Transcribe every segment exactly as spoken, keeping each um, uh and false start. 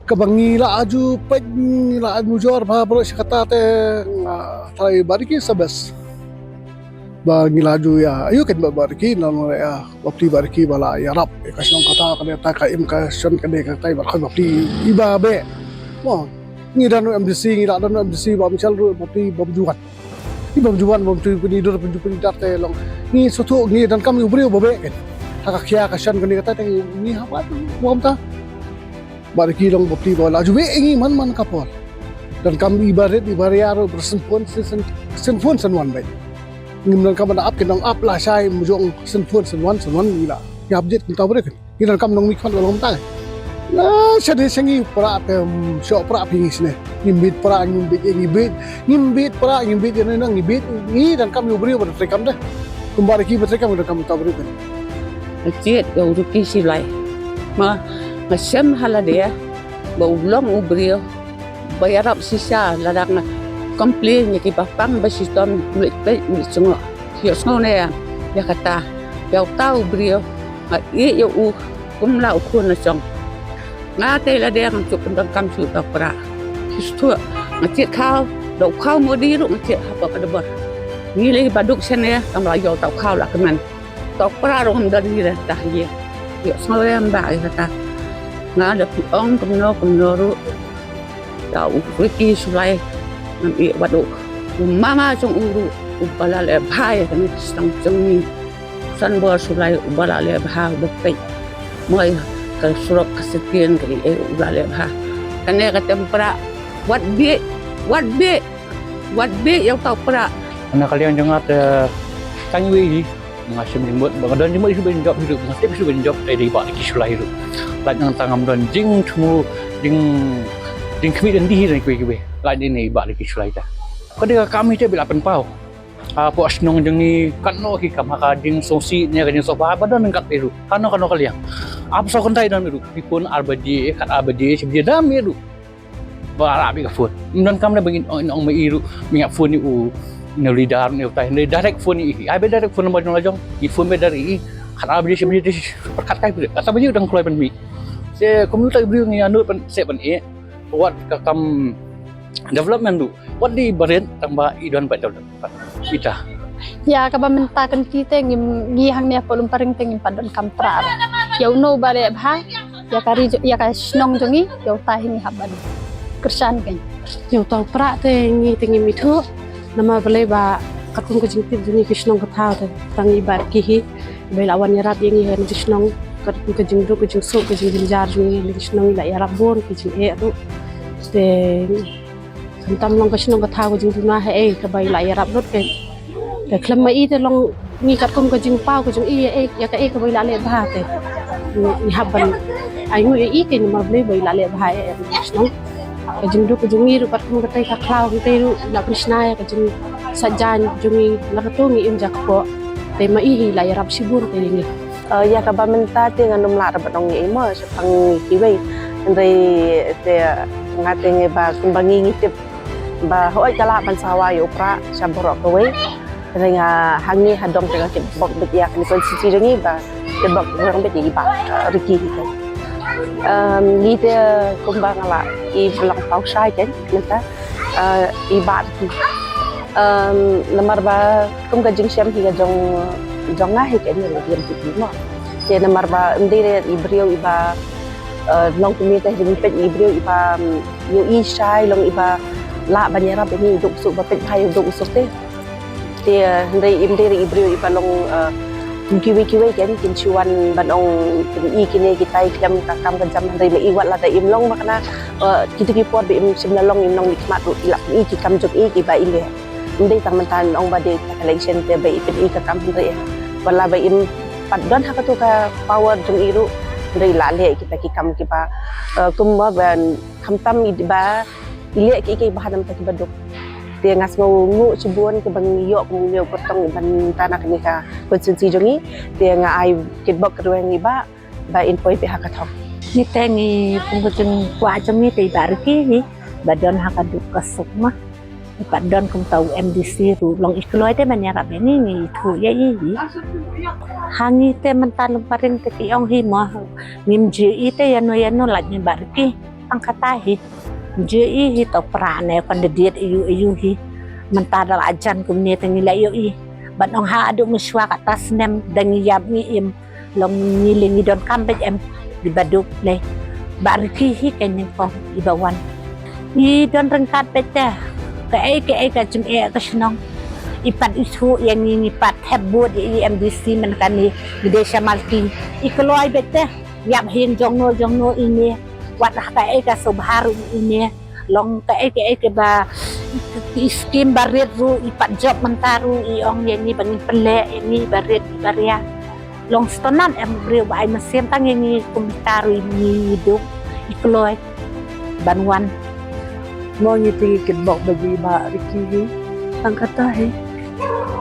Kaba ngi la ju peit, ngi la ju jur bha baroh shi katta te, nga tharai Bah Ricky sa best. Ba ngi la ju ïa, ayu kan Bah, Bah Ricky, nang ïa, bapli Bah Ricky ba la ïarap ïa ka shnong kata, ka dei ta ka im ka shon ka dei kata, ba khoi bapli iba beh. Mo, ngi don M D C, ngi la don M D C, ba Michel ruh bapli, ba Juan. Iba Juan, bapli pynïdur, pynïdur, pynïdur te long. Ngi sngewthuh, ngi donkam ïa u briew ba beh kan. Ha ka khia ka shon ka dei kata te ngi hap ban, bym ta. Bah Ricky long bapli ba la ju beh ïa ngi man man ka por. Donkam iba rit iba ria ruh ba shen phone shen, shen, shen phone shen wan beit. Ngim donkam ban ap ki nong ap lashai mujong shen phone shen wan shen wan ngi la. Ngi ap jit kumta ba rit kan. Ngi donkam nongmihkhmat ba long kumta. Na shane sha ngi pra te, mm, shoh pra phi ngi shane. Ngim bit pra, ngim bit, ngim bit, ngim bit pra, ngim bit ïa ngi, ngim bit, ngi donkam ïa u briew ba treikam de. Kumba Ricky ba treikam, ngi donkam kumta ba rit kan. Nga jied ïa u Ricky Shullai. Ma, nga shem ha lade ba u long u briew ba ïarap shisha, lada nga complain ïa kiba pang ba shitom, u leit peit, u leit sngewthuh. Ïohsngew ne ïa kata, ïa uta u briew nga ïeit ïa u kum la u khun la shong. Nga te lade ngam shu pyndonkam shuh uta u pra. Shisha nga jied khaw, da u khaw Modi ruh nga jied hapoh ka dbor. Ngi lei ba duk shane kam la ïoh uta u khaw la kmen. Uta u pra ruh ngam don hi lada ta hi. Ïohsngew em Bah ïa kata. Nga da phi ong kumno kumno ruh, da u Ricky Shullai ngam ïeh wat u. U mama jong u ruh uba la leh bha ïa kane ka shnong jong ngi. Sanbor Shullai uba la leh bha, uba peit. Moi ka surok ka syriem ka ei ei uba la leh bha. Kane ka tem pra, wat beh, wat beh, wat beh ïa uta u pra. Na ka liang jong nga te tang iwei hi. Nga shem jingmut ba nga don jingmut shuh ban jop hi ruh, nga tip shuh ban jop, eh, dei Bah Ricky Shullai hi ruh. Lait nangta ngam don jingthmu, jing, jingkhmih lynti hi na kiwei kiwei. Lait ne ne Bah Ricky Shullai te. Ka dei ka kam hi te ba la pynpaw. Hapoh shnong jong ngi katno ki kam, ha ka jingsngewsih ne ka jingsngewbha ba don ryngkat hi ruh. Kano kano ka liang. Ap shu kyntai don hi ruh. Phi phone ar baje, kat ar baje, shi baje da mih ruh. Ba la bih ka phone. Ym donkam lei ba ngin ong, ong ma i ruh, ngin ap phone ïa u, ïa u leader, ïa utai, direct phone ïa i. Ai beh direct phone number jong la jong. Ngi phone beh direct ïa i. Kat ar baje, shi baje, shi, kat kai phi. Kat ar baje u dang kloi ban mih. Te kum utai u briew ngi ïa nud ban sep ban ïeh. Wat ka kam development ruh. Wat dei ba rit tang ba i don ba development. Ita. Ïa kaba mynta kan ki te ngim, ngi hangne hapoh Lumparing te ngim pat donkam pra. Ïa uno uba leh bha ïa ka ri, ïa ka shnong jong ngi, ïa uta hi ngi hap ban kyrshan kein. Ïa uta u pra te ngi te ngim ithuh. Namar balei ba katkum ka jingtip jong ngi ki shnong ka thaw te tang i Bah Ricky hi ba i la wan ïarap ïa ngi ha kane ka shnong. Katkum ka jingduk ka jingsuk ka jingjynjar jong ngi ha kane ka shnong i la ïarap bun ki jingeh ruh. Te khamtam long ka shnong ka thaw ka jingduna ha ei kaba i la ïarap lut kein. Te khlem ma i te long ngi katkum ka jingpaw ka jong i ïa ei, ïa kaei kaba i la leh bha te ngi hap ban ainguh ïa i kein namar balei ba i la leh bha ïa ka shnong. Ka jingduk ka jong ngi ruh katkum katei ka khlaw katei ruh la pynshna ïa ka jingsait jaiñ jong ngi, la kato ngi im ja kpoh. Te ma i hi la ïarap shibun te ïa ngi. Eh, ïa kaba mynta te ngan ym lah ruh ban ong ei ei mo shaphang kiwei. Hynrei te nga te ngi ba kumba ngi ngi tip ba hooid ka lah ban sawa ïa u pra sha baroh kawei. Hynrei nga hangne ha dong te nga kitbok beit ïa kane ka constituency jong ngi ba kitbok rang beit ïa i Bah, eh, Ricky hi kein. Em, ngi te kumba nga la i ba long paw shai kein mynta, eh, i Bah Ricky. Em, namar ba kum ka jingshem hi ka jong, jong nga hi kein, ngi la ïa ki mo. Te namar ba ym dei re i briew iba, eh, long kumne te hi peit i briew iba, em, ïohi shai long iba lah ban ïarap ïa ngi u duk u suk ba peit bha ïa u duk u suk te. Te, eh, hynrei ym dei re i briew iba long, eh, kum kiwei kiwei kein kin shu wan ban ong pyni kine kitai khlem ka kam ka jam hynrei ma i wat lada im long ba kane, eh, kito ki por ba im shym la long im nongmihkhmat ruh i la pyni ki kam jong i kiba i leh. Ym dei tang mynta nong ba dei ka election te ba i pyni ka kam hynrei wat la ba im pat don ha kato ka power jong i ruh hynrei la leh kita ki kam kiba, eh, kumba ban khamtam i ba i leh kiei kiei ba ha namta kiba duk. Te nga sngewnguh shibun kiba ngi ïoh kum u kyrtong ban ta na kane ka constituency jong ngi. Te nga ai kitbok kyrweng i Bah ba in poi beit ha ka thong. Ngi te ngi kum ka jingkwah jong ngi te i Bah Ricky hi ba don ha ka duk ka suk ma. I pat don kum uta u M D C ruh long i kloi te ban ïarap ïa ngi, ngi ithuh ïa i hi. Ha ngi te mynta Lumparing te ki ong hi mo. Ngim ju i te ïano ïano lait ngi Bah Ricky. Kata hi, ju i hi to pra ne candidate iu iu hi. Mynta da la jan kumne te ngi la ïoh i. Ban ong ha adu mynshuwa kata snem da ngi ïap ngi im. Long ngi le ngi don kam bad em. Di baduk le. Ba Ricky hi ka nyngkong i ba wan. I don ryngkat bad te. Kaei kaei ka jingeh ka shnong. I pat i su ïa ngi ngi pat thep bud i M D C man kane. Ngi dei sha Malti. I kloi bad te. Ïap hin jong no jong no i ne. Wat ha kaei ka sobha ruh i ne. Long kaei kaei kaba i skim ba rit ruh i pat jop mynta ruh i ong ïa ngi ba ngin pynleh ïa ngi ba rit ba ria. Long stonat em briew ba ai mynsiem tang ïa ngi kumta ruh i ngi duk i kloi ban wan. Mo ngi te ngi kitbok ba ji ba Ricky hi. Tang kata hi.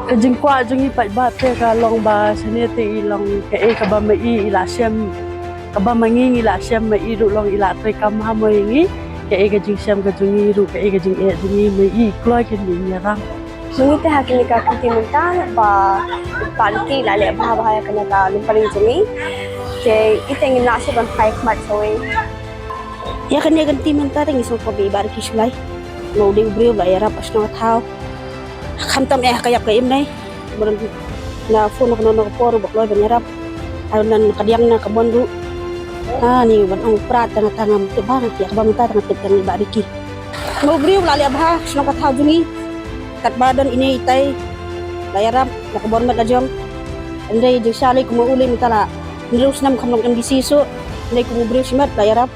Ka jingkwah jong ngi pat ba te ka long ba shane te i long kaei kaba ma i i la shem. Kaba ma ngi ngi la shem ma i ruh long i la trei kam ha mo i ngi. Kaei ka jingshem ka jong ngi ruh kaei ka jingeh jong ngi ma i kloi kin i ngi rang. Ngi te ha kine ka kynti mynta ba ba Ricky la leh bha bha ïa kane ka lum paring jong ngi. Te i te ngin lah shu ban phai khmat sawei. Ïa kane ka kynti mynta te ngi sngewkop ïa i ba Ricky shuwa. Mo u dei u briew ba ïarap ha shnong ha thaw. Khamtam eh ka ïap ka im nei. Ba don na phone na ka no na ka por ba kloi ban ïarap. Ado nan ka diang na ka mon ruh. Ha ni ban ong prat tang tang am tip ba ïa ka ba mynta tang tip tang ba Ricky. Mo u briew la leh bha shnong ka thaw jong ngi. Katba don ine itai la ïarap la ka bor met la jong. Ndei jingsha lei kum u lei mynta la hynriew snem kham long M D C so. Ndei kum u briew shimet la ïarap.